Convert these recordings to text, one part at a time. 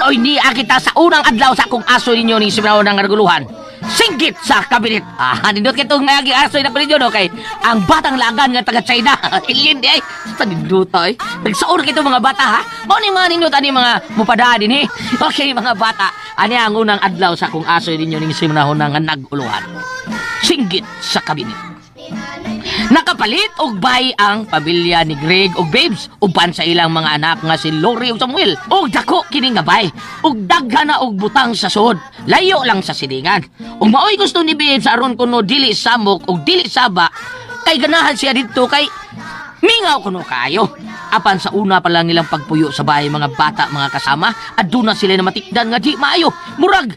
Oy, niya kita sa unang adlaw sa akong aso ninyo ning simraw ng naguluhan. Singgit sa kabinet. Ah, nindot kitong ngagi asoy na ko ninyo, no? Kay ang batang lagan nga taga China. Ilin di ay. Sa nindot ay. Nagsaon kito mga bata ha. Mao ni mga nindot ani mga mupada din eh. Okay mga bata, ani ang unang adlaw sa akong asoy ninyo ning simnahon nga naguluhan. Singgit sa kabinet. Nakapalit og bay ang pamilya ni Greg og Babes uban sa ilang mga anak nga si Lori ug Samuel. Og dako kini nga bay ug daghan na og butang sa sud. Layo lang sa silingan. Ug maoy gusto ni Babes aron kuno dili samok ug dili saba kay ganahan siya didto kay mingaw kuno kaayo. Apan sa una pa lang nilang pagpuyo sa bahay mga bata mga kasama, aduna sila na matikdan nga di maayo. Murag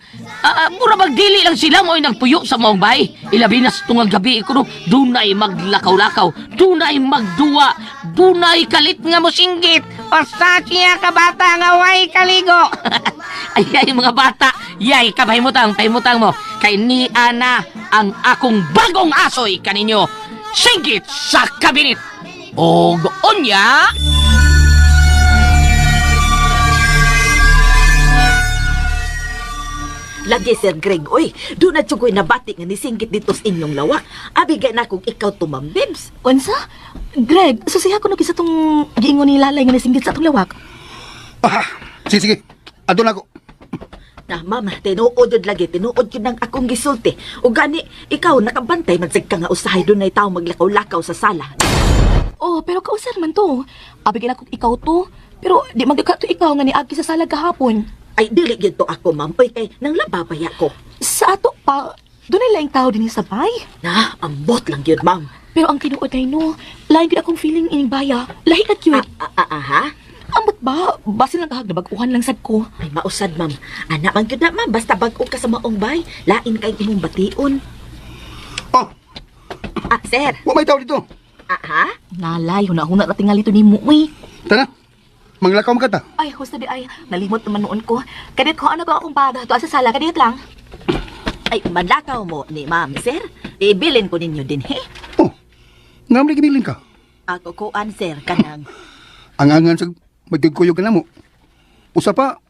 murag magdili lang sila mo'y nagpuyo sa maong bahay. Ilabi na sa tungang gabi kuno, dunay maglakaw-lakaw, dunay magduwa, dunay kalit nga mosinggit. Basta siya ka bata nga way kaligo. Ay ay mga bata, yay kapahimutang, pahimutang mo. Kay ni ana ang akong bagong asoy kaninyo. Singgit sa kabinet. Og unya, Lagi Sir Greg, oy, doon na tsugoy nabati nga nisinggit dito sa inyong lawak. Abigay na kung ikaw tumambibs. Unsa? Greg, susiha ko no kisa tong giingon ni Lalay nga nisinggit sa atong lawak. Ah, sige, sige. Adto na ako. Na, ma'am, tinuod yun lagi, tinuod yun ang akong gisulti. O gani, ikaw nakabantay man sad ka nga usahay doon ay tao maglakaw-lakaw sa sala. Oh, pero kausar man to. Abigay na kung ikaw to. Pero di man ka to ikaw nga niagi sa sala gahapon. Ay, dili gyud to ako, ma'am. Oy, kay nang lababaya ko. Sa ato pa, dunay laing tao dinhi sa bay. Na, ambot lang yun, ma'am. Pero ang tinuod ay no, lain gyud akong feeling ining baya. Lahi ka cute. Ah, ah, ah, ha? Ambot ba? Basin lang kahag nabaguhan lang sad ko. Ay, mausad, ma'am. Ana, man gyud na, ma'am. Basta bag-o ka sa maong bay. Lain kay imong bation. Oh, Ah, sir. wa may tao dito. Ah, ha? Nalay, huna-huna na tingali to nimo uy. Tara. Manglakaw man ka ta. Ay, husta di ay. Nalimot naman noon ko. Kadit ko ano ko akong baga. Tuwa sa sala, kadit lang. Ay, manlakaw mo ni ma'am, sir. Ibilin ko ninyo din, he? Oh. Nga mo gibilin ka. Ako kuan, sir, kanang. Ang angan sa magkuyog ka na mo. Usa pa,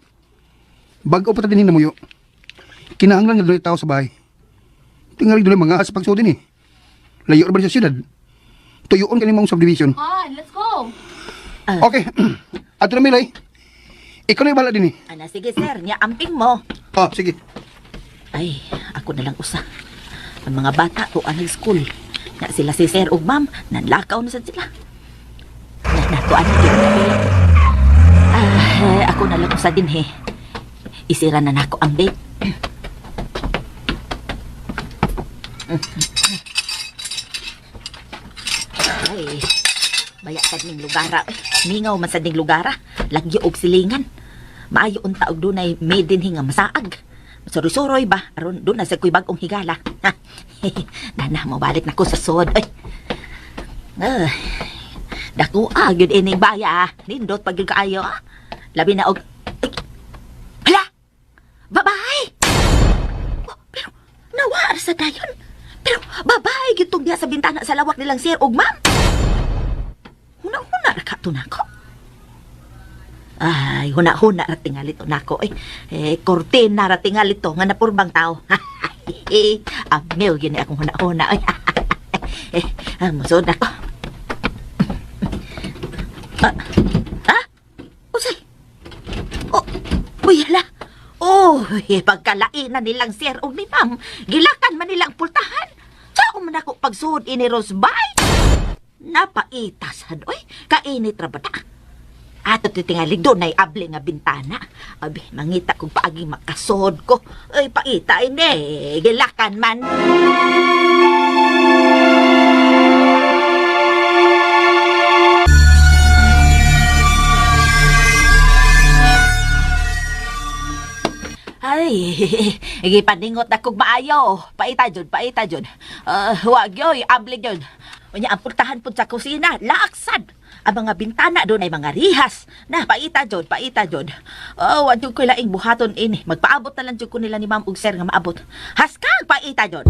bag-o pa ta dinhi namuyo. Kinahanglan nga dunay tao sa bahay. Tingali dunay mga as pagsuod din eh. Layo ra ba sa syudad? Tuyoon kani mong subdivision. Han, let's go. Okay. Ato na Milay. Ikaw na bahala din eh. Ana, sige, sir. Nya, amping mo. Ah, sige. Ay, ako na lang usa. Ang mga bata ko ang school. Na sila si sir ug ma'am, nanlakaw na sad sila. Na natuan na gyud. Ah, ako na lang usa din he. Isira na nako ang date. Ay, baya sad ning lugara. Mingaw man sad ning lugara. Lagyo og silingan. Maayo unta og dunay may dinhi nga masaag. Suroy-suroy ba? Aron doon na sa ko'y bagong higala. Dana, mabalik na ko sa sod. Ay. Ah, dako ah, gyud ining baya ah. Nindot pag gyud kaayo ah. Labi na og ay, hala! Babae! Oh, pero nawa sa dayon. Pero babae gyud tong diha sa bintana sa lawak nilang sir og ma'am. Huna-huna ra ka to nako. Ay, huna-huna ra tingali to nako eh. Eh, kortina ra tingali to nga napurbang tao. Amel gyud ni akong huna-huna oy. Eh, musod nako. Ah, ah? Usay. Oh, uy, hala. Oh, pagkalainan nilang sir og ni ma'am, gilakan man nilang pultahan. Sa man ako pagsuod ini Rosbay. Napaitasad, oy, kainit ra ba ta? Ato titingalig doon ay able nga bintana. Abi, mangita kung paagi makasod ko. Ay, paita ini, gilakan man. Ay, gipaningot na kog maayo. Paita jud, paita jud. Wag yoy, ablig yun. Unya ang pultahan pud sa kusina, laaksad. Ang mga bintana doon ay mga rihas. Na, paita jud, paita jud. Oh, wa jud ko'y laing buhaton ini. Magpaabot na lang jud ko nila ni ma'am ug sir nga maabot. Haskang paita jud.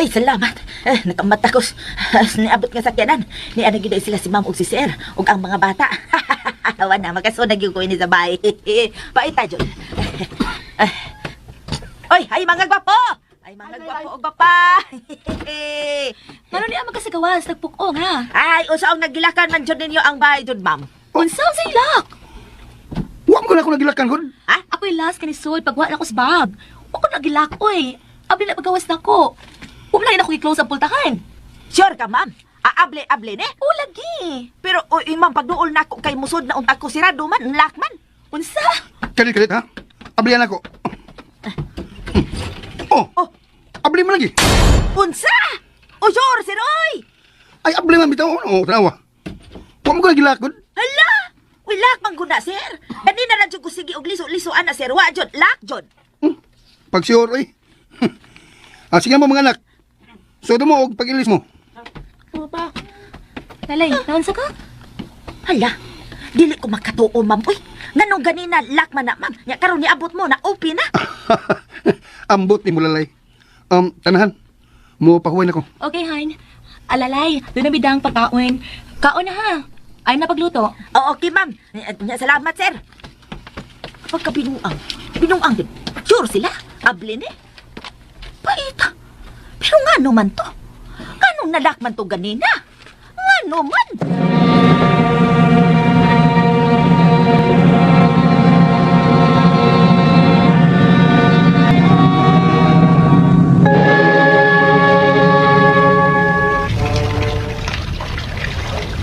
Ay, salamat. Eh, nakamata ko. Niabot nga sakyanan. Ni ana gyud sila si ma'am ug si sir ug ang mga bata. Wa na makasunag yung ko ini sa bahay. Paita jud. Eh. Oy, ay mga gwapo. Ay mga gwapo ug gwapa. Ngano niya magkasagawas, nagpukong ha? Ay, usa ang nagilakan man jud ninyo ang bahay jud, ma'am. Unsa sa ilak? Wa mo na ako nagilakan gud. Ha? Ako'y last kanisod pagwa na ko sa bag. Wa ko nagilak oy. Abli na pagawas na ko. Wa man na ako i-close ang pultahan. Sure ka, ma'am? Aable-able ne? O lagi. Pero oy, ma'am, pagduol nako kay musod na unta ko sirado man, lock man. Unsa? Kalit kalit ha. Ablihan ako. Oh. Oh. Abli man lagi. Unsa? O sure, sir, oy! Ay abli man bitaw oh, tanawa. Wa mo ko nagilak gud. Hala! Uy, lock man guna, sir. Kanina ra jud ko sige og liso-liso ana, sir. Wa jud, lock jud. Pag sure oy. Ah, sige mo mga anak. Sudo mo og pag-ilis mo. O pa. Lalay, naunsa ka? Hala, dili ko makatuo, ma'am. Uy, nganong ganina lock man na, ma'am. Nya karon niabot mo na open na. Ambot ni mulalay. Tanahan. Mo pahuway na ko. Okay, Han. Alalay, doon na bidang pagkaon. Kaon na ha. Ay na pagluto. Oh, okay, ma'am. Nya, salamat, sir. Pagka binuang, binuang din. Sure sila, able ni. Paita. Pero ngano man to? Nganong nalak man to ganina? Ngano man?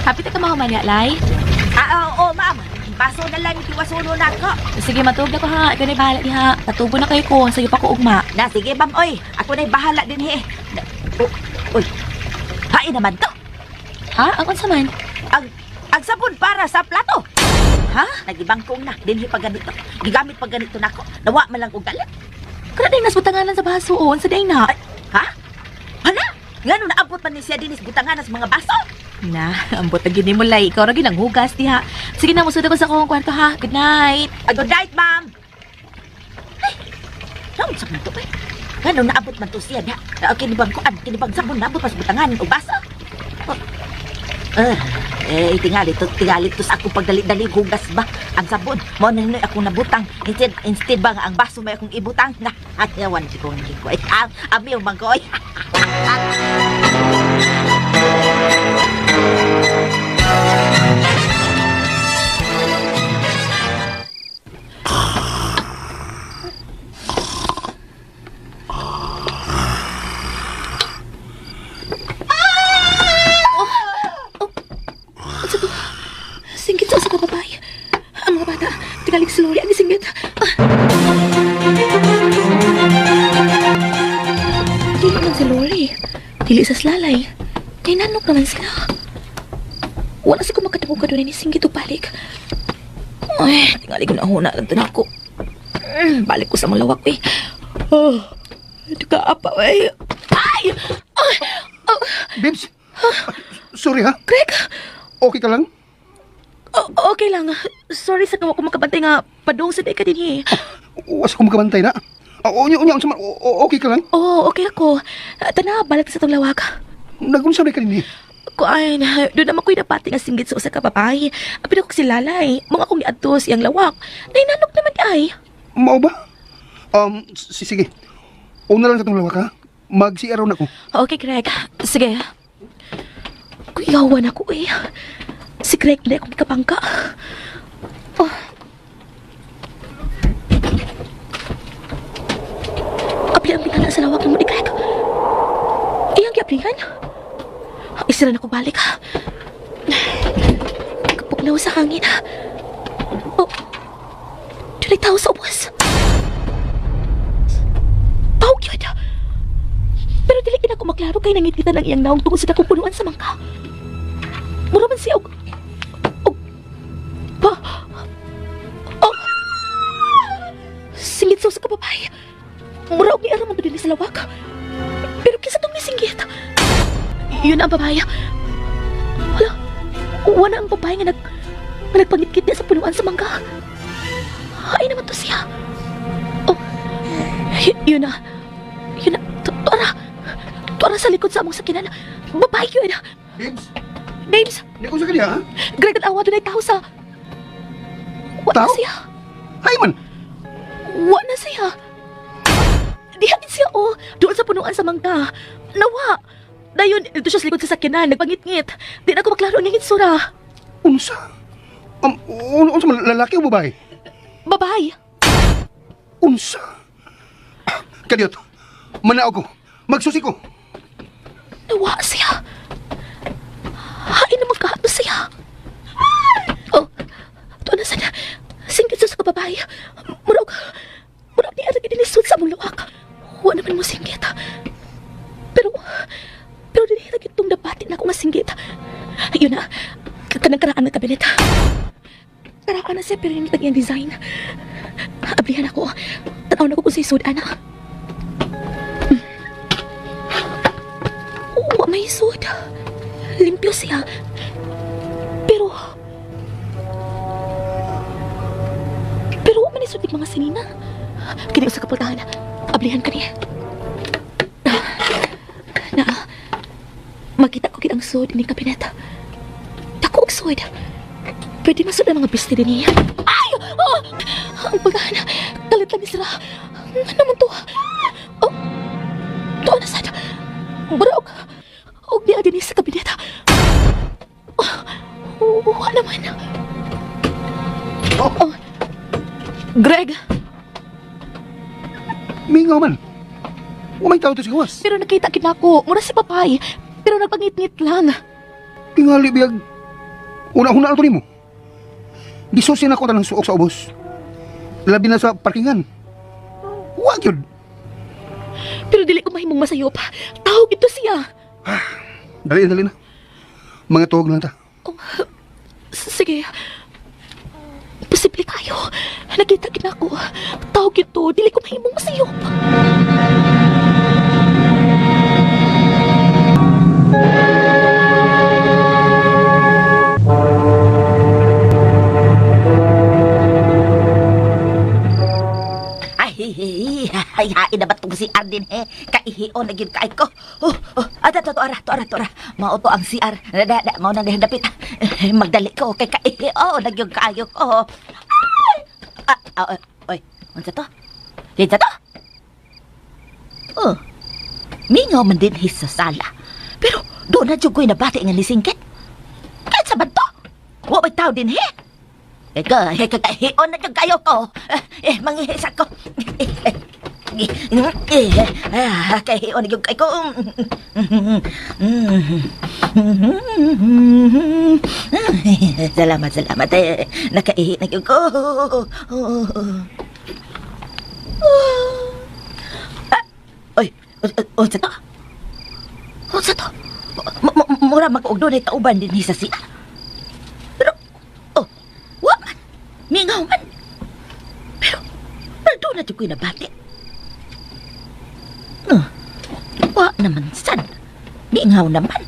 Happy ta ka mahuman ya, Lay. Ah, oo, ma'am. Baso na lang tiwasuno na ako. Sige, matug na ko ha. Ikaw na bahala diha. Tatubo na kayo ko. Sa'yo pa ko ugma. Na, sige, ma'am, oy. Ako na'y bahala din, he. Na, oh, oy. Hain naman to. Ha? Ang unsa man? Ang sabon para sa plato. Ha? Nagibangkong na. Dinhi pa ganito. Gigamit pa ganito nako. Nawa man lang og galit. Kana ding nasbutanganan sa baso oh. Unsa day na? Ay, ha? Hala? Ngano naabot man ni siya dinis butangan sa mga baso? Na, ambot na gini mo, Lay. Ikaw ra gyud ang hugas diha. Sige na, musud ako sa akong kwarto ha. Good night. Ah, good night, ma'am. Ay, naon sa man to, eh? Ngano naabot man to siya na? Ah, kinibang kuan, kinibang sabon naabot pa sa butangan og baso. Oh. Eh, tingali to sa akong pagdali-dali hugas ba ang sabon. Mao na nunoy akong nabutang. Instead ba nga ang baso may akong ibutang na. Ayawan si kong ko. Ay, ami man ko. Ay. Unsa to? Singgit sa usa ka babae. Ang mga bata, tingalig si Lori ang singgit. Ah. Dili man si Lori. Dili sa slalay. Kay nanok naman sila. Wala si ko makatungog ka doon ni singgit o balik. Ay, tingali ko na huna lang na ako. Balik ko sa mga lawak eh. Oh, ito ka apa eh. Ay! Ah, ah, Babes. Sorry ha. Greg! Okay ka lang? Okay lang. Sorry sa kawa ko makabantay nga padung sa day ka din eh. Was ko makabantay na. Ah, unya unya unsa man okay ka lang? Oo, okay ako. Tana, balik sa tong lawak. Nagunsa ba ka dinhi? Kuan, doon naman ko'y napati nga singgit sa usa ka babae. Apil ako si Lalay. Mga akong niadto sa iyang lawak. Nainanok naman di ay. Mao ba? Sige. Una lang sa tong lawak ha. Mag-CR na ko. Okay, Greg. Sige. Kuyawan ako eh. Si Greg na akong kapangka. Oh. Apli ang bintana sa lawak ng ni Greg. Iyang giaplihan. Isira na ko balik. Kapugnaw sa hangin. Oh. Dunay tao sa ubos. Tawag yun. Pero dili gid ako maklaro kay nangitgitan ang iyang naong tungod sa dakong punuan sa mangka. Mura man siya og pa oh, singit sa usa ka babae. Mura og niara man to dinhi sa lawak. Pero kinsa tong nisinggit? Yun ang babae. Hala, wala ang babae nga nagpangitgit niya sa punuan sa mangga. Ay naman to siya. Oh, yun na. Yun na. Tuara. Tuara sa likod sa among sakinan. Babae yun. Babes, Babes, di ko sa kanya, ha? Greg at awa dunay tao sa... Wa na Tao? siya. Hay man! Wa na siya. Diha gid siya oh. Doon sa punuan sa mangga. Nawa. Dayon, dito siya sa likod sa sakyanan, nagpangitngit. Di na ko maklaro ang iyang itsura. Unsa? Unsa man, lalaki o babae? Babae. Unsa? Kadiyot, manaog ko. Magsusi ko. Nawa siya. Hain na magkahato siya. Oh, tuwa na sana. Singgit sa kababae. Murag, murag ni Arag idinisod sa among luwak. Wa naman mo singgit. Pero, pero dinihirag itong nabati na ako masinggit. Ayun na, kanang karaan ng kabinet. Karaan na siya pero yung iyang design. Ablihan ako. Tanaw na ko kung sa isod, ana. Wa may isod. Limpyo siya. Pero... Pero wa man isod mga sinina. Kini sa kapultahan. Ablihan ka niya. Na, makita ko gid ang sud ni kabinet. Dako og sud. Pwede masud ang mga biste din niya. Ay! Oh! Ang pagkahan. Kalit lang ni sira. Ano man to? Oh! Tuwa na sad. Barog. Og niya din sa kabinet. Oh, wala naman. Oh, Oh. Greg, mingaw man. Wa may tao to sa gawas. pero nakita gid nako. Mura si Papay. Pero nagpangitngit lang. Tingali biyag. Una-una to nimo. Gisusi na ko tanang suok sa ubos. Labi na sa parkingan. Wa gyud. Pero dili ko mahimong masayop. Tawag ito siya. Dali, dali na. Mga tuwag lang ta. Oh, sige. Posible kayo. Nakita gid nako. Tawag ito. Dili ko mahimong masayop. Ay, ay, ay, na ba itong CR din eh? Kaihion na gyud kaay ko. Oh, oh, ada to, to ara, to ara, to ara. Mao to ang CR. Da, da, mao na diha dapit. Eh, magdali ko kay kaihion na gyud kaayo ko. Ay! Ah, ah, oy, unsa to? Unsa to? Oh. Mingaw man din his sa sala. Pero doon na jud ko'y nabati nga nisingkit. Kahit sa to? Wa may tao din he? Eka, eka, kahion na jud kayo ko. Eh, mangihisa ko. Eh, ah, kahion na jud kayo ko. Salamat, salamat. Eh, nakaihi na jud ko. Ah, oy, unsa to? Unsa to? Mura mag-og doon ay kauban din sa siya. Pero, oh, wa man. Mingaw man. Pero, pero doon na ko'y nabati. Oh, wa naman sad. Mingaw naman.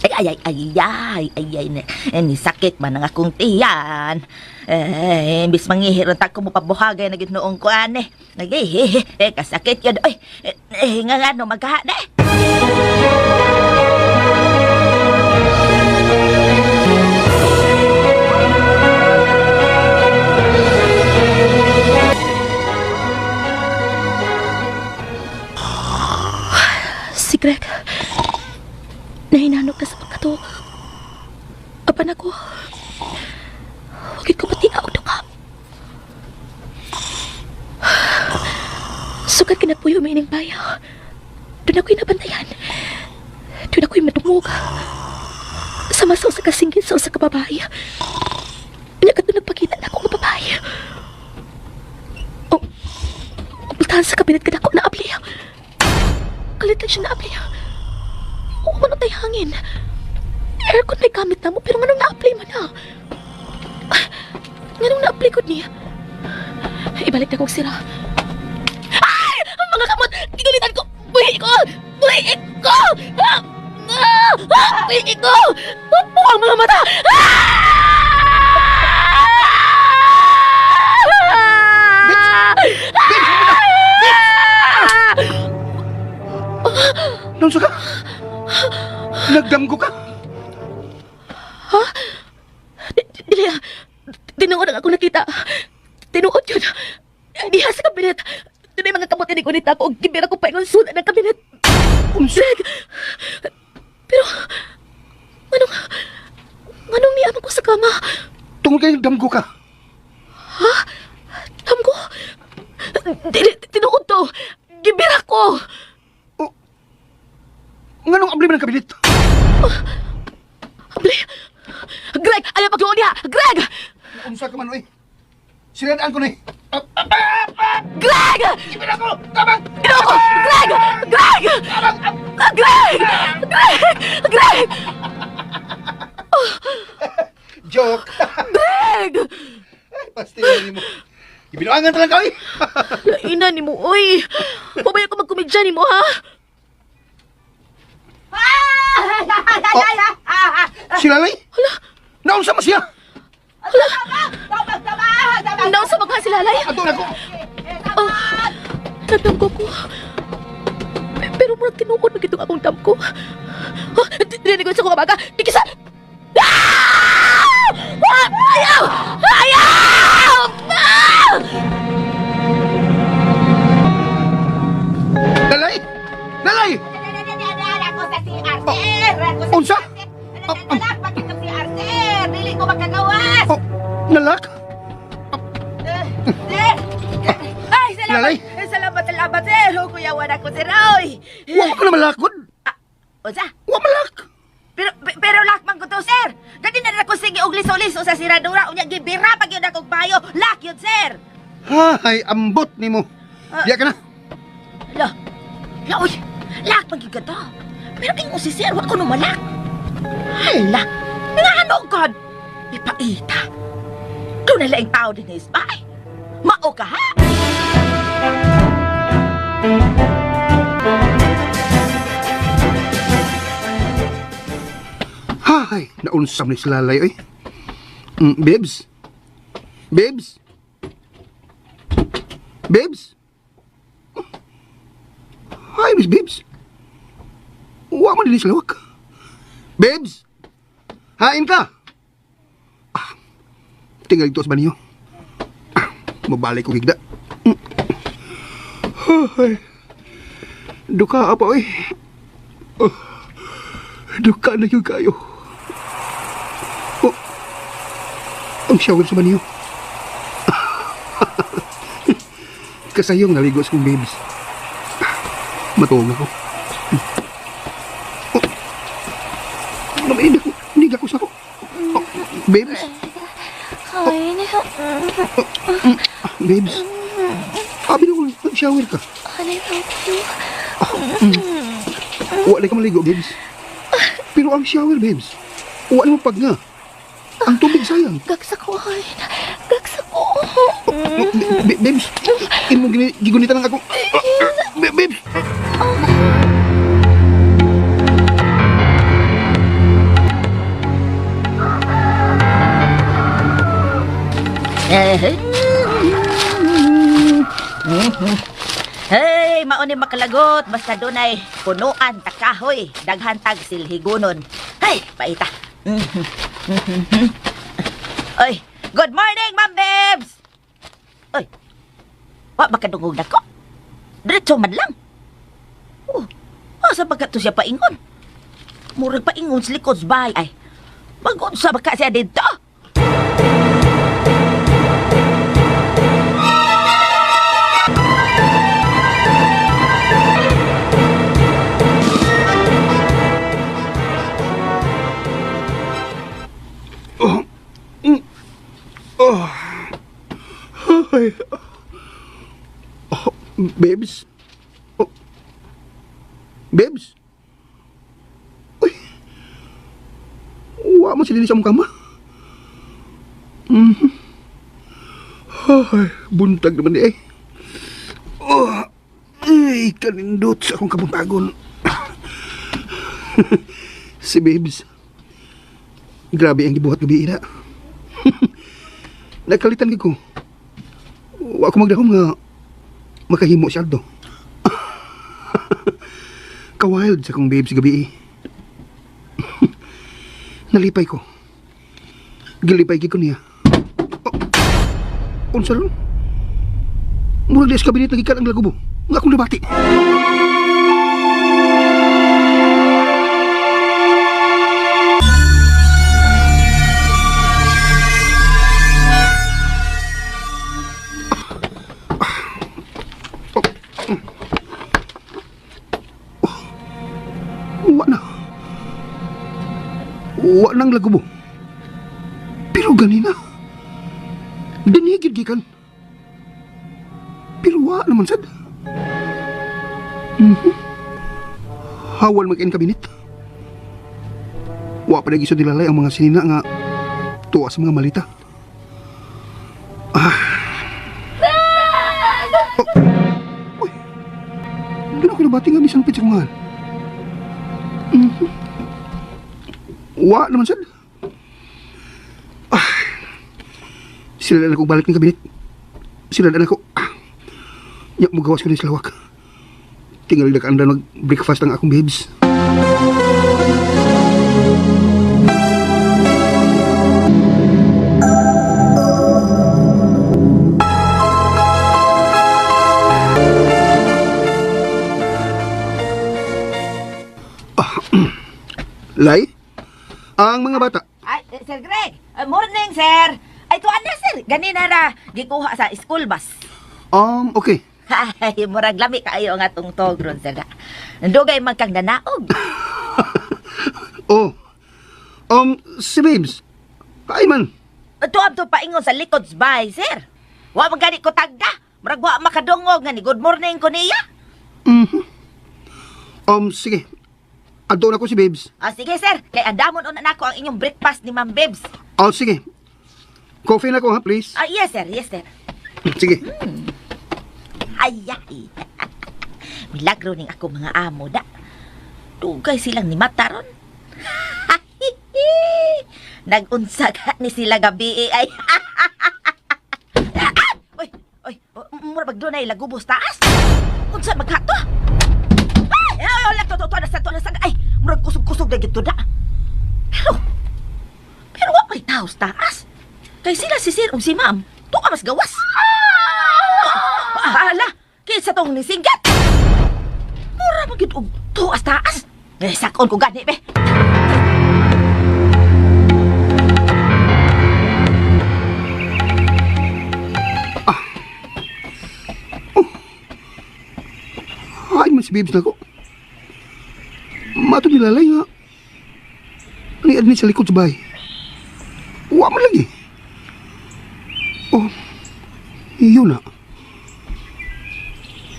Ay, ay, ay, ay, ay, ay, ay, eh, ni sakit man ang akong tiyan. Eh, imbis mangihiron ta ko mo pabuhagay na gid noong kuan eh. Nag eh, kasakit yun. Oy, eh, eh, nga nga no, magkaha na eh. Si Greg, nahinanok na sa pagkatok. Apan ako, huwag ko pati og duka. Sukat kinapuyo may ining bayaw. Doon ako'y nabantayan. Doon ako'y madungog. Sama sa usa ka singgit sa usa ka babae. Nya kadto nagpakita na ako nga babae. Oh, pultahan sa kabinet kadako na abli. Kalit lang siya na-apply. Oo, man tay hangin. Aircon may gamit na mo, pero nganong na-apply man na? Ah, nganong na-apply ko niya? Ibalik na kong sira. Ay! Ang mga kamot! Gigulitan ko! Buhi ko! Buhi ko! Ah! Ah! Ah! Buhi ko! Pupo ang mga mata! Ah! Bitch! Naunsa ka? Nagdamgo ka? Dili ah. Tinuod ang ako nakita. Tinuod yun. Diha sa kabinet. Dunay mga kamot ini kunita ko. Gibira ko pa ingon suda ng kabinet. Unsa? Greg! Pero, anong, anong niya ko sa kama? Tungod kay nagdamgo ka. Tam ko, dili, tinuod to. Gibira ko. Oh. Nganong abli man ang kabinet? Abli. Greg, ayaw pagluon niya. Greg! Unsa ka man oy? Sinadaan ko ni. Up, up, up, up! Greg! Ibig ako! Tabang! Ginoo ko! Greg! Greg! Ah, Greg! Greg! Greg! Joke! Greg! Pasti na mo. Ibinuangan talaga oy. Laina ni mo, oy. Pabaya ko magkomedya ni mo, ha? Si Lalay? Naunsa man siya? Naon sa mga sila, Lalay? Ato na ko. Oh, nagdamgo ko. Pero murag tinuod na kitong akong damgo. Oh, dili ko sa kong abaga. Kikisa! Ah! Ah! Ayaw! Ayaw! Ah! Lalay! Lalay! Ako sa CR, sir! Ako sa Unsa? CR, sir! Bakit ang CR, sir? Dili ko makagawas! Oh, nalak? Sir! Ay, salamat! Lalay! Salamat, salamat, sir! Oh, kuyawan ako, sir! Oy! Wa ko na malakod. Unsa? Wa malak. Pero pero lock man ko to, sir. Gani na ko sige og liso-liso sa siradura unya gibira pag yun akong bayo. Lock yun, sir. Hay, ambot nimo. Diya ka na. Lo. Lo, uy. Lock man gyud ka to. Pero ingon si sir, wa ko no malak. Hala. Nga ano god? Ipaita. Doon na laing tao din is bay. Mao ka ha? Hay, naunsam ni si Lalay oy. Babes. Babes. Babes. Hi, Miss Babes. Wa man dinhi sa lawak. Babes. Hain ka. Ah, tinggal ito sa banyo. Ah, mabalik ko higda. Ay, duka pa oy. Oh, duka na yun kayo. Oh, ang shower sa banyo. Kasayong naligo sa kong babes. Matuog ako. Oh. Mami, hindi ako sa ako. Oh, babes, Ay, babes. Abi na nag-shower ka. Anay ko. Wala ka maligo, babes. Pero ang shower, babes, wala mo pag nga. Ang tubig sayang. Gagsa ko, ay. Gagsa ko. Oh, babes, imo gigunita lang ako. Babes. Hey, mauni makalagot basta dunay punuan ta kahoy, daghan tag silhigunon. Hey, paita. Oy, good morning, Ma'am Babes. Oy. Wa ba kadungog nako? Diretso man lang. Oh, asa ba ka to siya paingon? Murag paingon sa likod sa bahay ay. Mag-unsa ba ka siya dito? Ay. Oh, babes. Oh. Babes. Uy. Wa mo sila sa mong kama. Ay, buntag naman di eh. Oh, ay, kanindot sa akong kabuntagon. Si Babes. Grabe ang gibuhat gabi ira. Nakalitan ko. Wa ko magdahom nga makahimo si Aldo. Kawild sa kong babes gabi eh. Nalipay ko. Gilipay ko niya. Oh, unsa ron? Murag di sa kabinet nagikan ang lagubo. Nga akong nabati. Wa na. Wa nang lagubo. Pero ganina. Dinigid gikan. Pero wa naman sad. Mhm. Hawal mag-in kabinet. Wa pa na nilalay ang mga sinina nga tuwa sa mga malita. Ah. Oh. Uy. Doon ako nabati nga misang pitsa kungan. Wa naman sad. Ah. Sila na ako balik ng kabinet. Sila na ako. Ah. Nya mo gawas ko ni sa lawak. Tingali na kaanda nag-breakfast ang akong babes. Ah, Lay, ang mga bata. Ay, eh, Sir Greg. Morning, sir. Ay, tuan na, sir. Ganina ra. Gikuha sa school bus. Okay. Ay, murag lami kaayo ang atong tog ron, sir. Dugay man kang nanaog. Oh. Si babes. Ay man. Tuab to paingon sa likod sa bahay, sir. Wa man gani ko tagda. Murag wa makadungog nga ni good morning ko niya. Sige. Adto na ko si babes. Ah, sige, sir. Kay andamon una nako ang inyong breakfast ni Ma'am Babes. Oh, sige. Coffee na ko ha, please. Ah, yes, sir. Yes, sir. Sige. Ay, ay. Milagro ning ako mga amo da. Dugay silang ni mata ron. Nagunsa ka ni sila gabi eh, ay. Ah! Oy, oy, mura bag dunay lagubos taas. Unsa maghato? Ay, ay, ay, to, to, to, nasa, to, nasa, ay, murag kusog-kusog na gito da. Pero, pero wa may tao sa taas. Kay sila si sir ug si ma'am, tuka mas gawas. Ah, ala, kinsa tong nisinggat? Mura man gyud og tuas taas. Eh, sakon ko gani be. Ay man si babes na ko. Mato nilalay nga. Ni adni sa likod sa bahay. Wa man lagi. Oh. Iyon na.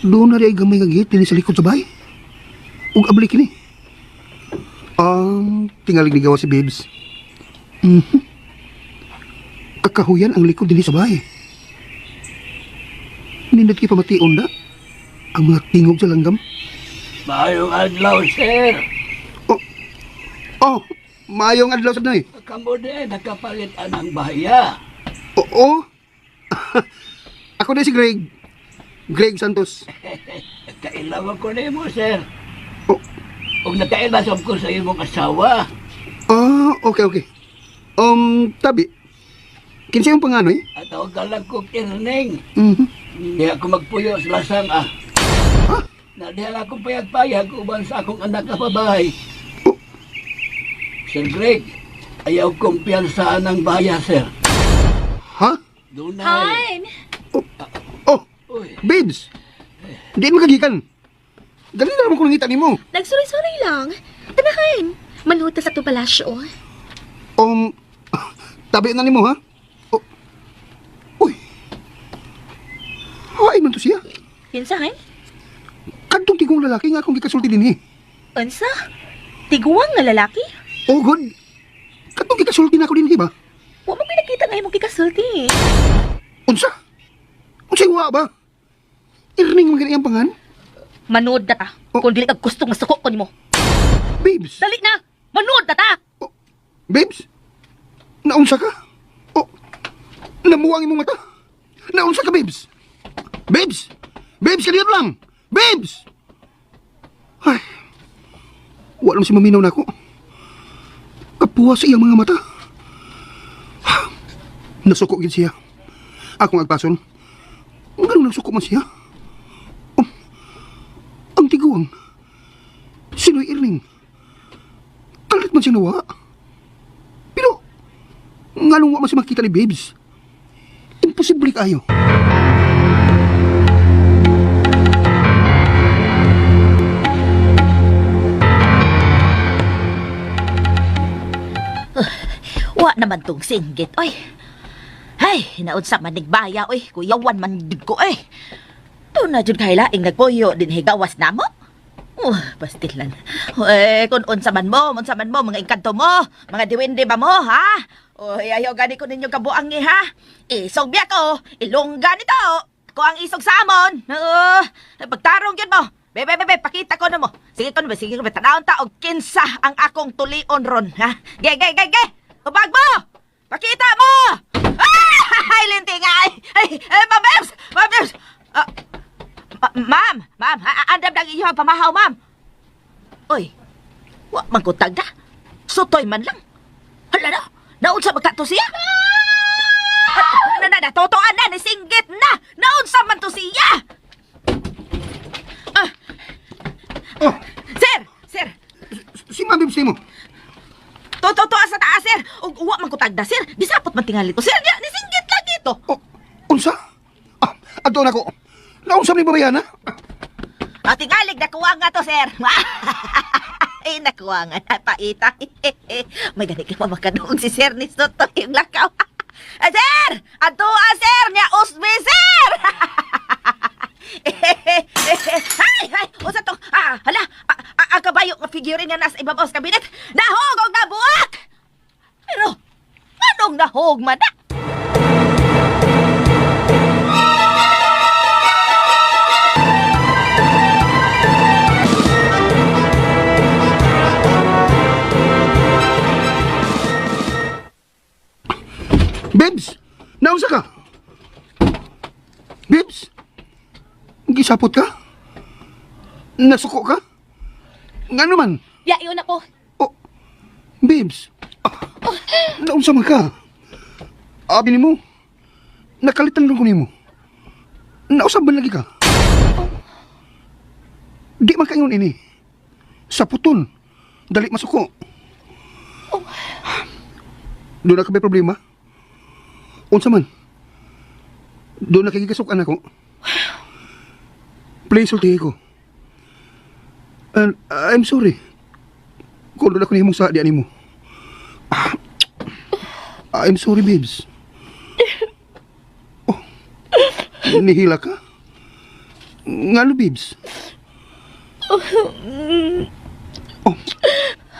Doon na rin ay gamay nga gate dinhi sa likod sa bahay. Ug abli kini. Ang tingalig ni gawa si babes. Mhm. Kakahuyan ang likod dinhi sa bahay. Nindot kay pamation na ang mga tingog sa langgam. Maayong adlaw, sir. Oh, oh, maayong adlaw sa nay. Kamo din, nakapalit anang bahaya. Oo. Ako na si Greg. Greg Santos. Kailaw ko nimo, sir. Oh, Ug nakaila sab ko sa imong asawa. ah, okay, okay. Tabi. Kinsa yung panganoy? At ako lang ko kirning. Mhm. Di ako magpuyo sa lasang ah. Na diha lang akong payag-payag uban sa akong anak na babae. Oh. Sir Greg, ayaw kong piyansaan ang bahaya, sir. Ha? Dunay. Han! Oh, Uy, babes. Di mo kagikan. Dali na naman ko nangita nimo. Nagsuroy-suroy lang. Tanahan! Manuot ta sa itong palasyo. Tabi na nimo ha? Oh. Uy. Ay, man to siya. Kinsa, Han? Kadtong tigong lalaki nga akong gikasulti dinhi. Unsa? Tiguang nga lalaki? Oh, good. Kadtong gikasulti na ako dinhi ba? Wa mo pinakita nga imong gikasulti. Unsa? Unsa wa ba? Irning man gani ang pangan? Manood na ta. Oh. Kung dili ka gustong masuko ko nimo. Babes. Dali na! Manood na ta! Oh, babes. Naunsa ka? Oh. Namuwang imong mata. Naunsa ka, babes? Babes. Babes, kaniyot lang. Babes. Ay. Wala man si maminaw na ako. Kapuha sa iyang mga mata. Nasuko gid siya. Akong agpason. Ganun nagsuko man siya. Oh, ang tiguang. Sino'y Irling. Kalit man siya nawa. Pero, nganong wa man siya makita ni Babes? Imposible kayo. Wa naman tong singgit, oy. Hay, naunsa man nigbaya, oy. Kuyawan man jud ko, oy. Doon na jud kay laing nagpuyo din higawas na mo. Pastilan. Eh, kung unsa man mo, mga engkanto mo, mga diwende ba mo, ha? Oy, ayaw gani ko ninyo kabuang ni, ha? Isog biya ko, ilongga nito. Ko ang isog sa amon. Oo, pagtarong yun mo. Be, be, be, be, pakita ko na mo. Sige ko na ba, sige ko ba, tanawon ta og kinsa ang akong tulion ron, ha? Ge, ge, ge, ge! Tubag mo! Pakita mo! Ah! Ay, linting, ay! Ay, ay, Ma'am Babs! Ma'am Babs! Ah, ma'am, ma'am, andam lang inyo ang pamahaw, ma'am. Oy, wa man ko tagda. Sutoy man lang. Hala na, naunsa magkato siya? Ah, na, na, na, totoan na, nisinggit na! Naunsa man to siya! Ah, Oh, sir, sir, si Ma'am Babes mo. totoo sa taas, sir. Ug wa man ko tagda, sir. Gisapot man tingali to, sir. Nya, nisinggit lang ito. Oh, unsa? Ah, adto na ko. Naunsa ni babayana? Ah, tingalig, nakuha nga to, sir. Ay, nakuha nga na, paita. May gani ka pa makadungog si Sir ni Soto yung lakaw. Ah, sir! Ato, ah, sir! Nya, usbi, sir! Hay, hay! Usa to? Ah, hala! Ah, ah, ang kabayo nga figurine nga nasa ibabaw sa kabinet. Nahog og nabuak! Pero, anong nahog man na? Babes, naunsa ka? Babes, gisapot ka? Nasuko ka? Ngano man? Ya, yun ako. Oh, babes, ah, naunsa man ka? Abi nimo, nakalitan lang ko nimo. Nausab man lagi ka? Di man kaingon ini. Saputon, dali masuko. Doon na ka may problema? Unsa man? Doon na kay gikasukan ako. Please, sultihi ko. And I'm sorry. Kung doon ako nihimong sa diyan nimo. Ah, I'm sorry, babes. Oh, nihila ka? Ngano, babes? Oh,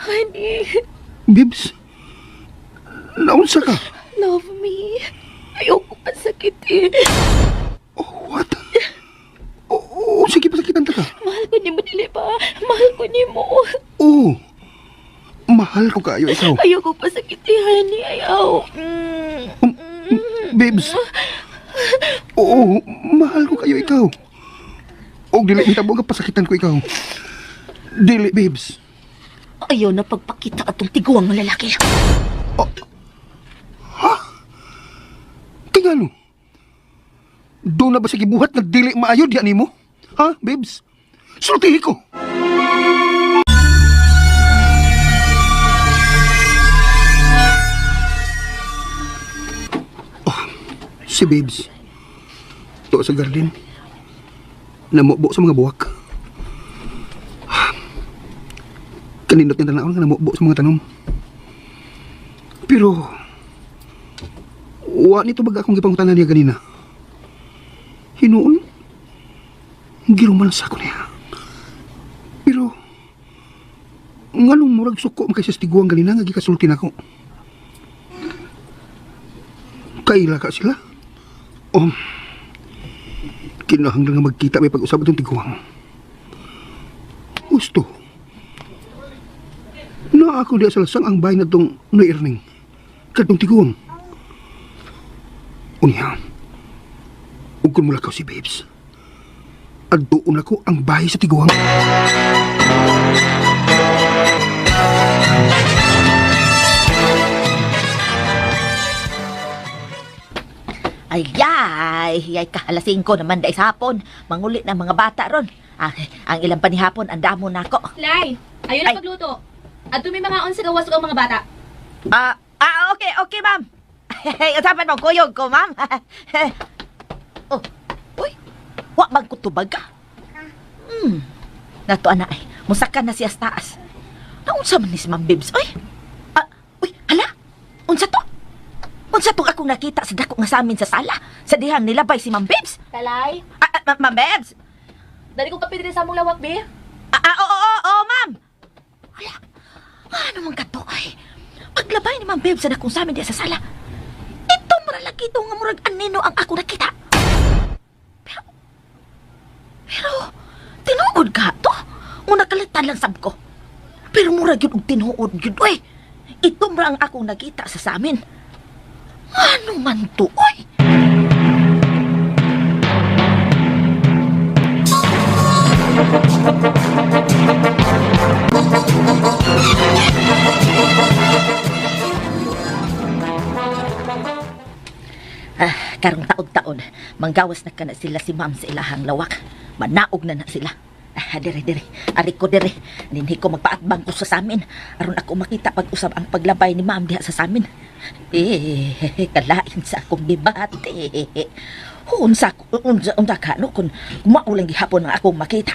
Honey, babes. Naunsa ka? love me. Ayoko pasakitin. Oh, what? Oh, oh, sige, pasakitan ta ka. Mahal ko nimo, dili ba? Mahal ko nimo. Oo. Mahal ko kayo ikaw. Ayoko pasakitin, honey. Ayaw. Mm. Babes. Oo, mahal ko kayo ikaw. Og dili mitabo nga pasakitan ko ikaw. Dili, babes. Ayaw na pagpakita atong tiguang nga lalaki. Tingano. Doon na ba sa gibuhat na dili maayo diyan nimo? Ha, babes? Sultihi ko. Oh, si babes. To sa garden. Namubo sa mga buwak. Kanindot nga tanawon nga namubo sa mga tanom. Pero wa nito baga akong gipangutanan niya ganina. Hinuon, girumansa ko niya. Pero, nganong murag suko man kay sa tiguang ganina nga gikasulti nako. Kaila ka sila? Oh, kinahanglan nga magkita may pag-usap itong tiguang. Gusto. Na ako diya sa lasang ang bahay na itong nairning. Kadtong tiguang. Unya, ug kun mulakaw si Babes. Adtuon ako ang bahay sa tiguang. Ay, yay! Yay ka, alas 5 naman dahil sa hapon. Mangulit na mga bata ron. Ah, ang ilang panihapon, ang damo na ako. Lay, ayun Ay. ang pagluto. At may mga onse gawas ang mga bata. Okay, okay, ma'am. Usapan mo, kuyog ko, ma'am. Oh, uy, wa man ko tubag ka. Nato ana ay, musaka na siya sa taas. Naunsa man ni si Ma'am Bibs, oy? Ah, uy, hala, unsa to? Unsa tong akong nakita sa dako nga sa amin sa sala? Sa dihang nilabay si Ma'am Bibs? Talay, Ma'am Bibs? dali ko kape diri sa among lawak, be. Oo, oo, oo, ma'am. Hala, ano man ka to, ay? Paglabay ni Ma'am Bibs sa dakong sa amin diya sa sala. Ito mura lagi ito nga murag anino ang ako nakita. Pero, pero, tinuod ka to? Una kalitan lang sab ko. Pero murag yun og tinuod yun, oy. Ito mura ang akong nakita sa samin. Ano man to, oy? Ah, karong taon-taon, manggawas na ka na sila si ma'am sa ilahang lawak. Manaog na na sila. Ah, dire, dire. Ari ko, dire. Dinhi ko magpaatbang ko sa samin. Aron ako makita pag-usab ang paglabay ni ma'am diha sa samin. Eh, kalain sa akong gibati. Unsa, unsa, unsa ka, no? Kung maulang gihapon ang akong makita.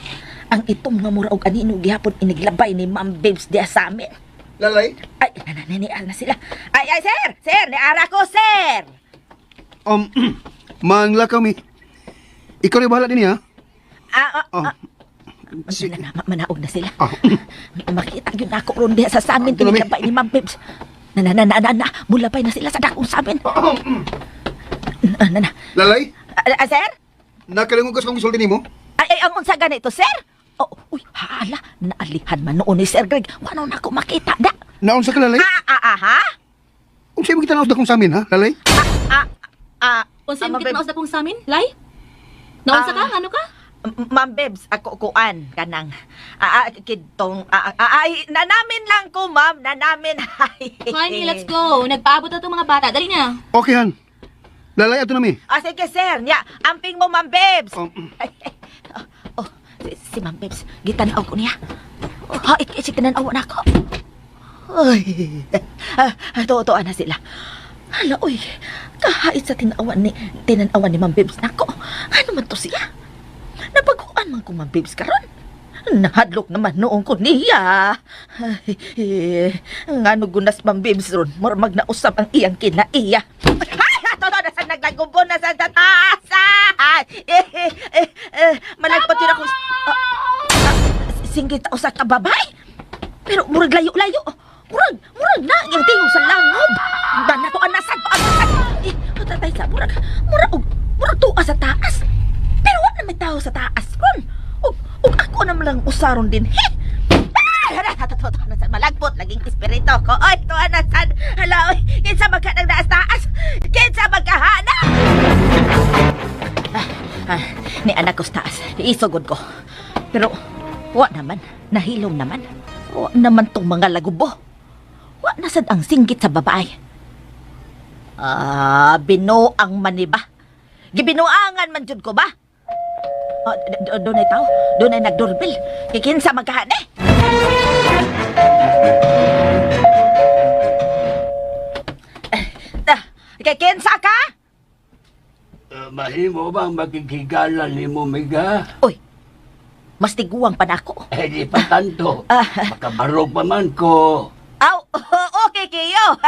Ang itom nga mura og anino gihapon iniglabay ni Ma'am Babes diha sa amin. Lalay? Ay, nananian na sila. Ay, ay, sir! Sir, niara ko, sir! Mangla kami. Ikaw rin bahala din ha? Ah, ah, Oh. ah. Na, na, manaog na sila. Ah. Makita yun ako ron diha sa samin. Ah, tuloy. Tinilabay ni Ma'am Babes. Na, na, na, na, na, na. Mulabay na sila sa dakong samin. Na, na, na. Lalay, Ah, ah, sir? nakalungog ka sa kong gisulti nimo? Ay, ay, ang unsa ganito, sir? Oh, uy, hala, naalihan man noon ni Sir Greg. Wano na ako makita da. Naunsa ka, Lalay? Ah, ah, ah, ha? Unsa mo kita naos dakong samin, ha, Lalay? Ah, ah, Unsa ah, imong Ma'am kita naos dakong samin, Lay? Naunsa ka? Ah. Ano ka? Ma'am Bebs, ako kuan kanang kidtong ay nanamin lang ko, ma'am, nanamin. Honey, let's go. Nagpaabot na itong mga bata. Dali na. Okay, han. Lalay, ato nami. Ah, sige, sir. Nya, amping mo, Ma'am Bebs. Um, Ay, ay, oh, oh, si Ma'am Bebs, gitanaw ko niya. Oh, ha, ik ik tinanaw na ako. Ay, tuo na sila. Hala, uy, kahait sa tinanawan ni Ma'am Bebs nako. Ano man to siya? Napaguan man ko Ma'am Bebs karon. Nahadlok naman noon ko niya. Ay, eh, ngano gunas Ma'am Bebs ron, murmag na usab ang iyang kinaiya. Ay, ato na sa naglagubon na sa taas. Ay, eh, eh, eh, eh, malagpot yun ako. Ah, ah, singgit ako sa kababay. Pero murag layo-layo. Murag na ang tingog sa langob. Bana to anasan to anasan. Eh, tatay sa murag tuwa sa taas. Pero wa na may tao sa taas ron. Ug ako naman lang usaron din. He! Ah! Hala, to, to, to, anasan malagpot laging espiritu ko. Oy, to anasan. Hala, oy, kinsa magka nagdaas taas? Kinsa magkahana? Ah, ni anak ko sa taas. Isugod ko. Pero, wa naman. Nahilom naman. Wa naman tong mga lagubo. Wa na sad ang singgit sa babae. Ah, binuang man ni ba? Gibinuangan man jud ko ba? Oh, doon ay tao. Doon ay nagdoorbell. Kikinsa magkahane. Kikinsa ka? Mahimo bang makikigala ni mo, Miga? Uy, mas tiguang pa na ako. Eh, di pa tanto. Ah. Makabarog pa man ko. Aw, okay kayo.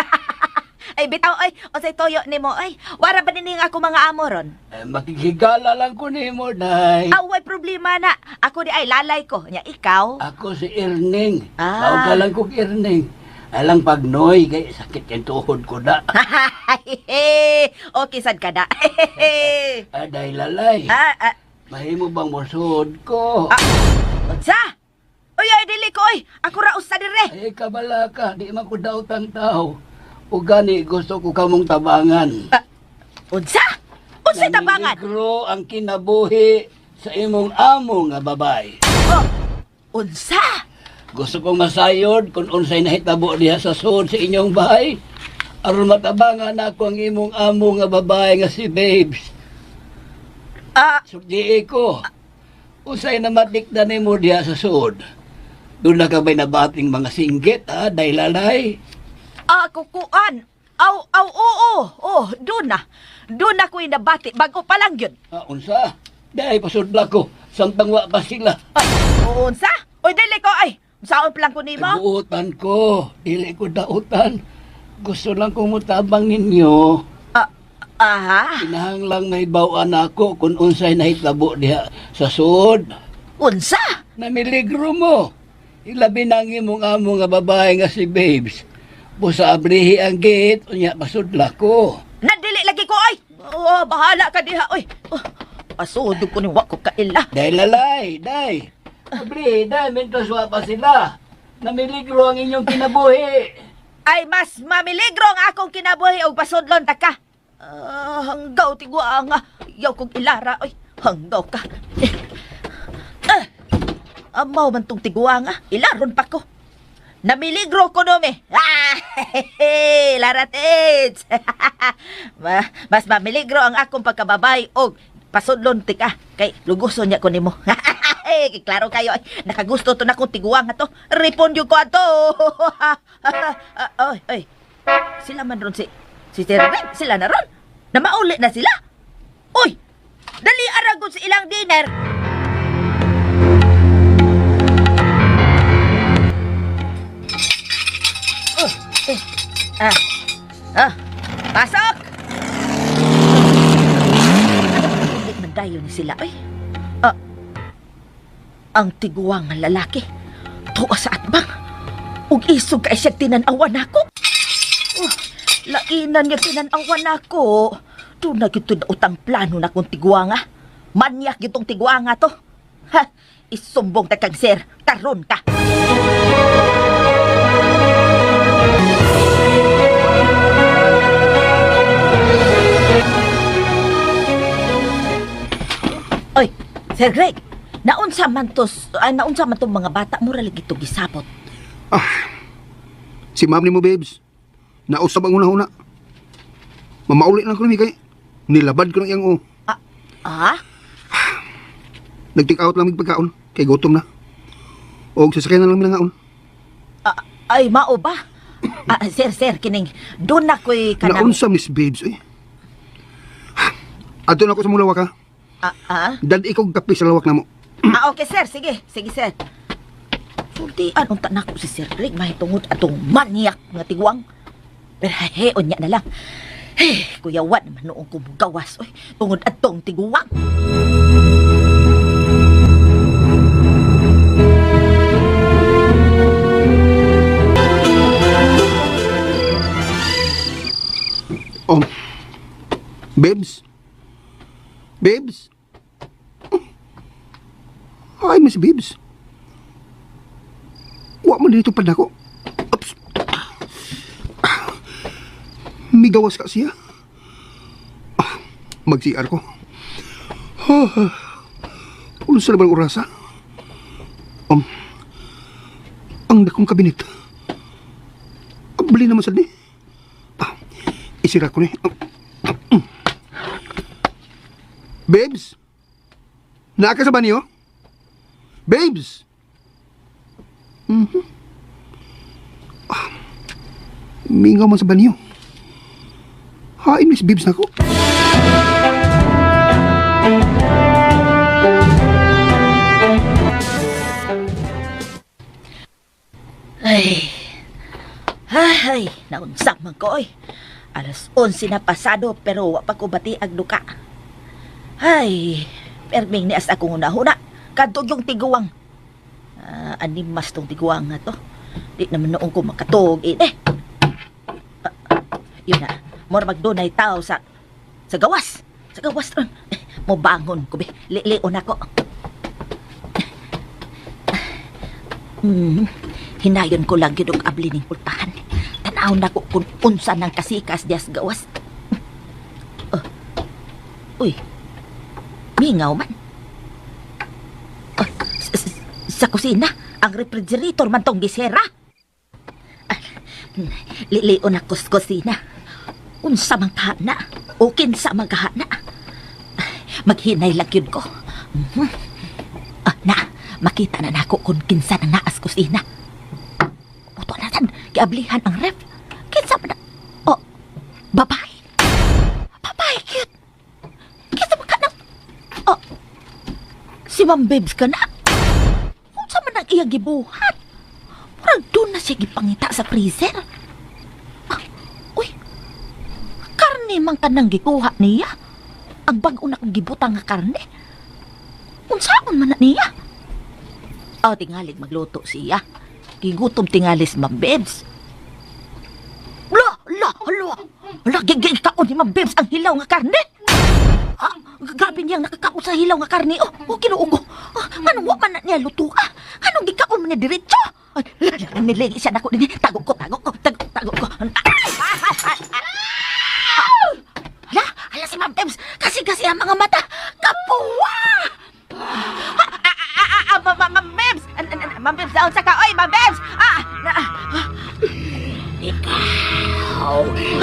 Ay, bitaw, ay, unsay toyo nimo, ay. Wara ba nining ako mga amo ron? Eh, makikigala lang ko nimo, day. Aw, way problema na. Ako di ay lalay ko. Nya ikaw. Ako si Erning. Ah. Tawag ka lang kong Erning. Alang pagnoy, kay sakit yung tuhod ko na. Okay sad ka na. Aday lalay. ah, ah, Mahimo bang mosuod ko? Ah. Unsa? Uy, ay dili ko oy. Ako ra usa dire. Ay, kabala ka. Di man ko daotang tao. O gani, gusto ko kamong tabangan. Ah, unsa? Unsay tabangan? Namiligro ang kinabuhi sa imong amo nga babay. Oh, unsa? Gusto kong masayod kung unsay nahitabo diha sa sud sa inyong bahay. Aron matabangan ako ang imong amo nga babae nga si Babes. Ah, Sulti ko. Usay na matikda nimo diha sa suod. Doon na ka ba'y nabating mga singgit, ha? Day lalay. Ah, kukuan. Aw, aw, oo, oh, doon na. Doon na ko'y nabati. Bago pa lang yun. Ah, unsa? Day, pasudla ko. Samtang wa pa sila. Ay, unsa? Uy, dili ko, ay. Saon pa lang ko nimo? Buotan ko. Dili ko dautan. Gusto lang kong mutabang ninyo. Ah, aha. Kinahanglang may bawaan ako kung unsay nahitabo diha sa suod. Unsa? Namiligro mo. Ilabi na ang imong amo nga babae nga si Babes. Busa abrihi ang gate, unya pasudla ko. Nadili lagi ko, ay. Oh, bahala ka diha, oy. Oh, pasudog ko ni wa ko kaila. Day lalay, day. Abrihi, day, mentos wa pa sila. Namiligro ang inyong kinabuhi. Ay, mas mamiligro ang akong kinabuhi og pasudlon ta ka. Ah, hanggaw tigwa nga. Yaw kong ilara, oy. Hanggaw ka. Ah, amaw man tong tigwa nga. Ilaron pa ko. Namiligro ko nome. Ah, Lara Tits. Mas mamiligro ang akong pagkababay og pasudlon ti ka. Kay luguson niya ko nimo. Klaro kayo. Ay, nakagusto to na kong tiguang nga to. Ripon yung ko ato. Oy, oy. Sila man ron si Sir Red, sila na ron. Na mauli na sila. Uy, dali aragon sa ilang dinner. Oh, eh. Ah. Ah. Pasok! Hindi man dayon ni sila, oy. Ah. Ang tiguang nga lalaki. Tuwa sa atbang. Ug isog kay siya tinan-awan ako. Oh, lainan niya tinan-awan ako. Doon na gito na utang plano na kong tiguanga. Manyak gitong tiguanga to. Ha, isumbong ta kang sir. Karon ka. Oy, Sir Greg, naunsa man to, naunsa man tong mga bata mura lagi to gisabot. Si ma'am ni mo, babes. Nausab ang una-una. Mamauli lang ko nami kay. Nilabad ko ng iyang o. Ah, ah? Nag-take out lang mig pagkaon. Kay gutom na. Og sasakyan na lang minangaon. Ah, ay mao ba? Ah, sir, sir, kining doon na ko'y kanang Naunsa, Miss Babes, eh. Adto na ako sa mulawak, ha. Ah, ah? Dad ikaw kape sa lawak na mo. Ah, okay sir, sige. Sige sir. Sultian unta nako si Sir Greg mahitungod atong manyak nga tigwang. Pero heon niya na lang. Hey, kuya Juan naman noong kumugawas oy, tungod atong tiguang. Oh. Babes. Babes. Ay, Miss Babes. Wa man dito pa nako. Oops. Migawas ka siya. Ah, mag-CR ko. Ah, unsa na bang orasa? Ang dakong kabinet. Abli naman sa di. Ah, isira ko ni. Babes? Naa ka sa banyo? Babes? Mhm. Ah, mingaw man sa banyo. Hain, Miss Babes na ko. Ay. Ay, naunsa man ko oy. Alas 11 na pasado pero wa pa ko bati ag duka. Ay, perming ni as akong una-huna. Kadtog yung tiguang. Ah, animas tong tiguang nga to. Di naman noong ko makatug eh. Ah, yun na, more magdunay tao sa gawas. Sa gawas ron. Eh, mobangon ko be. Lilion ako. Hinayon ko lang yun og abli ning pultahan. Tanaw na ko kung unsa nang kasikas dias gawas. Oh. Uy. Mingaw man. Oh, sa kusina, ang refrigerator man tong gisera. Ah, Lilion ako sa kusina. Unsa man kahana o kinsa man kahana. Maghinay lang yun ko. Mhm. Ah, na, makita na nako kung kinsa nang naas kusina. Puto na tan, giablihan ang ref. Kinsa man na? Oh, babae. Babae, cute. Kinsa man ka na? Oh, si Ma'am Babes ka na. Unsa man ang iya gibuhat? Murag doon na siya gipangita sa freezer. Ah, uy, karne man kanang gikuha niya. Ang bag-o na kong gibutang nga karne. Unsaon man na niya? Oh, tingalig magluto siya. Gigutom tingalis, Ma'am Babes. La, la, la. La, gigikaon ni Ma'am Babes ang hilaw nga karne. Ah, grabe niyang nakakaon sa hilaw nga karne. Oh, oh Ginoo ko. Ah, anong wa man na niya luto ah? Anong gikaon man niya diretso? Ay, nilingi siya nako dinhi. Tago ko, tago ko, tago, tago ko. Ay, ay, ay, ay. Hala, hala si Ma'am Babes. Kasi kasi ang mga mata. Kapuwa! Ah, ah, ah, ah, ah, Ma'am Babes! Ma'am Babes, daon sa ka. Oy, Ma'am Babes! Ah, na, ah.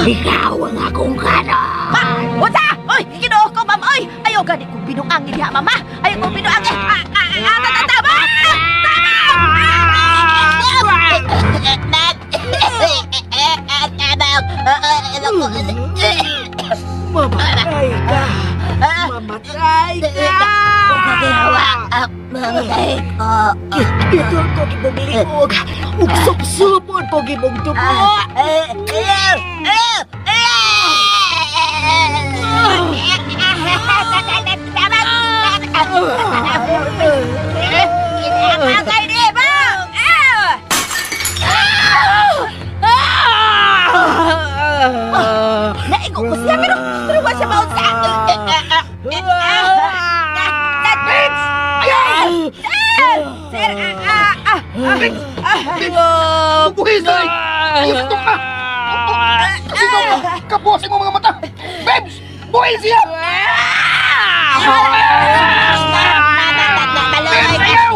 Ikaw ang akong kanon. Ma! Unsa? Oy, Ginoo ko, ma'am. Oy, ayaw gani kong binuangin diha, mama. Ayaw kong binuangin. Ah, ah, ah, ah, tama! Mamatay ka! Mamatay ka! Mamatay ko. Ito ko gibong liog! Ug supsupon ko gibong dugo! Naigo ko siya, pero pero wa siya maunsa. Sir, ah, ah, ah. Buhis na! Ayaw sa ka! Kasi ikaw, kapusin mo mga mata! Babes! Buhay siya! Babes, ayaw!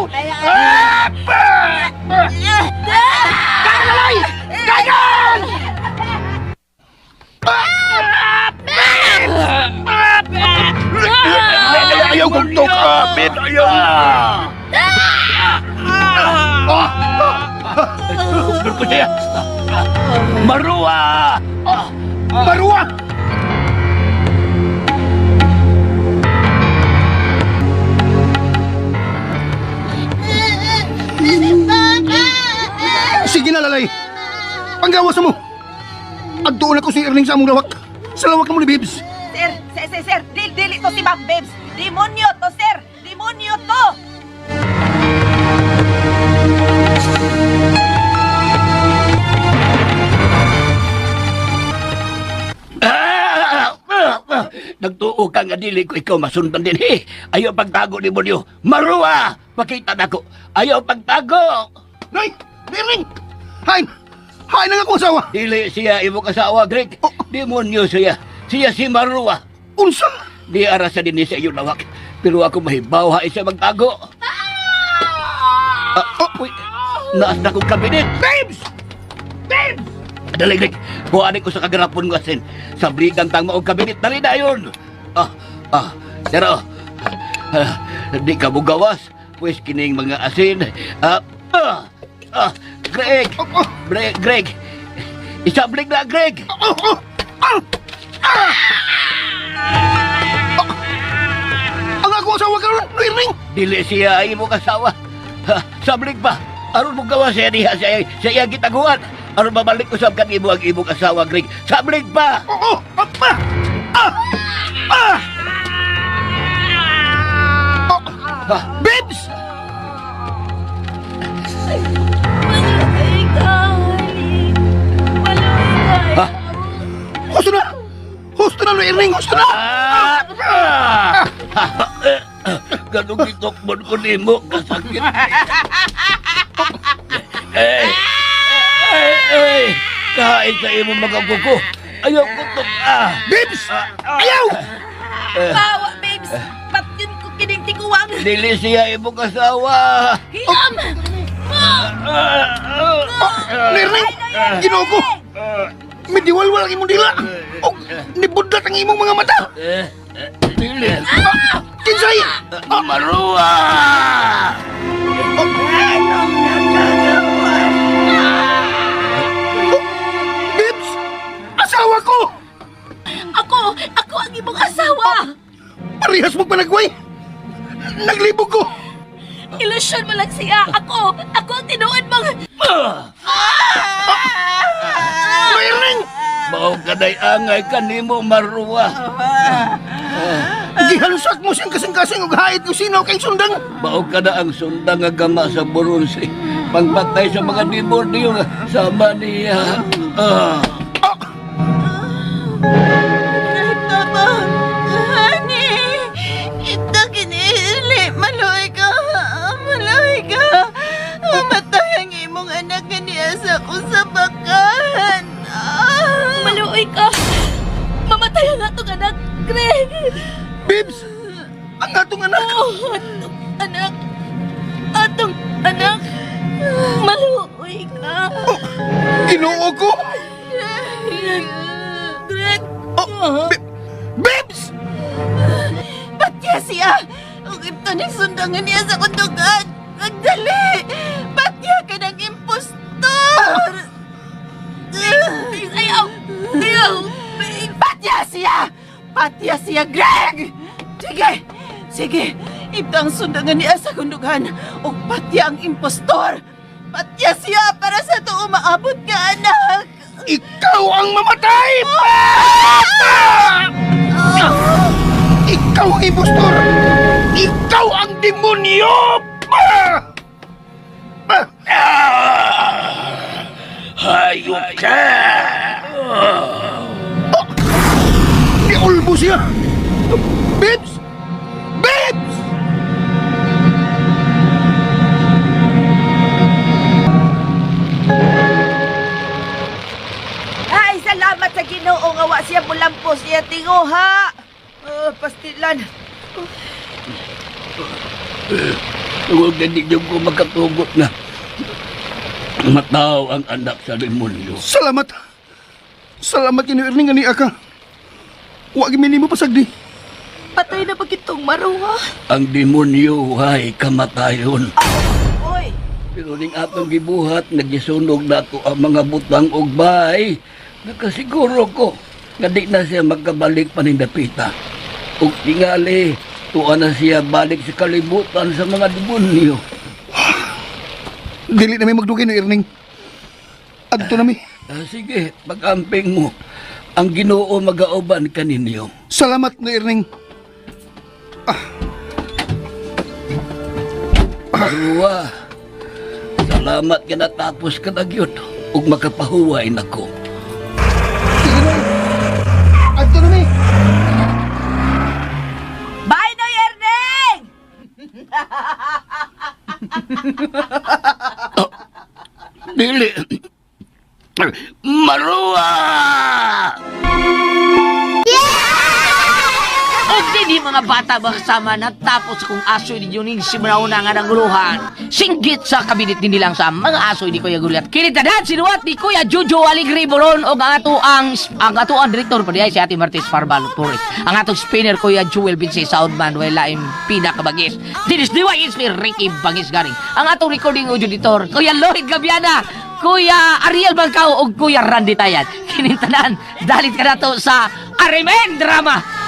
Kagalay! Gagal! Ayaw kong tuk! Babes, ayaw! Ko siya! Marua! Marua! Sige na, lalay. Panggawas mo. Agtuon ako si Erling sa among lawak. Sa lawak mo ni Babes. Sir, sir, sir, sir, dili, dili to si Ma'am Babes. Demonyo to, sir. Demonyo to. Nagtuo ka nga dili ko ikaw masundan din eh. Ayaw pagtago ni Monyo. Marua! Pakita nako. Ayaw pagtago! Nay! Erling! Hain! Hain ang akong asawa! Dili siya imong asawa, Greg. Oh. Demonyo siya. Siya si Marua. Unsa? Di ara sa dinhi sa iyong lawak. Pero ako mahibaw ha siya magtago. Ah, oh, uy, naas na kong kabinet. Babes! Babes! Dali, Greg. Kuhanin ko sa kagarapon ko asin. Sa bligang tangma og kabinet. Dali na yun. Ah, ah, pero, ah, di ka mo gawas. Pwes kining mga asin. Ah, ah, ah, Greg. Oh, oh, Greg, Greg. Isablig na, Greg. oh, oh, ah! Ah! Oh! Ang akong asawa karon, Erling! Dili siya ay imong asawa. Ha, sablig pa. Aron mo gawa siya diha sa sa iyang gitaguan. Aron mabalik usab kan imo ang imong asawa, Greg. Sablig pa. Oo! Oh, ah! Ah! Ah! Oh, Ha, Babes! Maluoy ka, honey. Maluoy ka. ha. Husto na! Husto na, Erling! Husto na! Ah! Ah! Ganong gitokmon ko nimo kasakit. Eh, eh, eh, kain sa imong mga kuko. Ayaw ko tok ah. Babes! Ayaw! Bawa, babes. Patyon ko kining tiguang. Dili siya imong asawa. Hilam! Ah, ah, ah. Erling! Ginoo ko! Midiwalwal ang imong dila! Og nibudlat ang imong mga mata! Dili. Kinsay! Maruwa! Bibs! Asawa ko! Ako! Ako ang imong asawa! Parehas mo panagway! Naglibog ko! Ilusyon mo lang siya! Ako! Ako ang tinuod mong... Mayroon! Mao kaday angay kanimo, Maruwa. Gihalsak mo siyang kasing-kasing og hait kung sino kay sundang! Mao ka na ang sundang nga gama sa Burunsi. Pangpatay sa mga demonyo nga sama niya. Ah. Tama! Honey! Ito kinili! Maluoy ka! Maluoy ka! Mamatay ang imong anak nga niya sa kusabakan! Ah! Maluoy ka! Mamatay ang atong anak, Greg! Bibs! Ang atong anak! Oh, atong anak! Atong anak! Maluoy ka! Ginoo ko! Greg! Greg! Oh, Bibs! Patya siya! Ug ito ni sundangan niya sa kundugan! Nagdali! Patya ka ng impostor! Please, ayaw! Ayaw! Patya siya! Patya siya, Greg! Sige! Sige! Ito ang sundangan niya sa kundugan ug patya ang impostor! Patya siya para sa tuo maabot ka, anak! Ikaw ang mamatay! Ikaw ang impostor! Ikaw ang demonyo! Ah! Ah! Hayop ka! Niulbo siya! Bibs! Bibs! Ay, salamat sa Ginoo nga wa siya mulampos niya tingo ha. Pastilan. Huwag na di ko makatugot na mataw ang anak sa demonyo. Salamat! Salamat kini Erning nga niya ka. Wa gimini mo pasagdi. Patay na pagkitong maruha. Ang demonyo ay kamatayon. Oy, Pero ning atong gibuhat, nagisunog nato ang mga butang og bahay. Nakasiguro ko nga di na siya magkabalik panindapita. Ug tingali, tuwa na siya balik sa kalibutan sa mga demonyo. Dili na mi magdugay ni Erning. Adto na mi. Ah, sige, pag-amping mo. Ang Ginoo magauban kaninyo. Salamat na Erning. Marua, salamat ka natapos ka na gyud ug makapahuway nako. Sige na. Adto na mi. bye no Erning! Dili. Marua! Og dinhi mga bata makasama natapos kung aso ni Juning simulauna nga naguluhan. Singgit sa kabinet din nilang sa mga aso ni Kuya Gulat. Kini tanan sinuwat ni Kuya Jojo Aligre Boron og ang ato ang ato ang direktor pa diay si Ate Martis Farbal Torres. Ang atong spinner Kuya Jewel Vince Soundman wala laing pinakabagis. Dinis Diway Inspir Ricky Bangis Garing. Ang atong recording audio editor Kuya Lloyd Gabiana. Kuya Ariel Bangkao ug Kuya Randy Tayan. Kinintanan dalit ka nato sa Arimen Drama.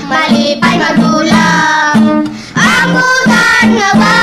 Malipay magulang. Ang utan nga ba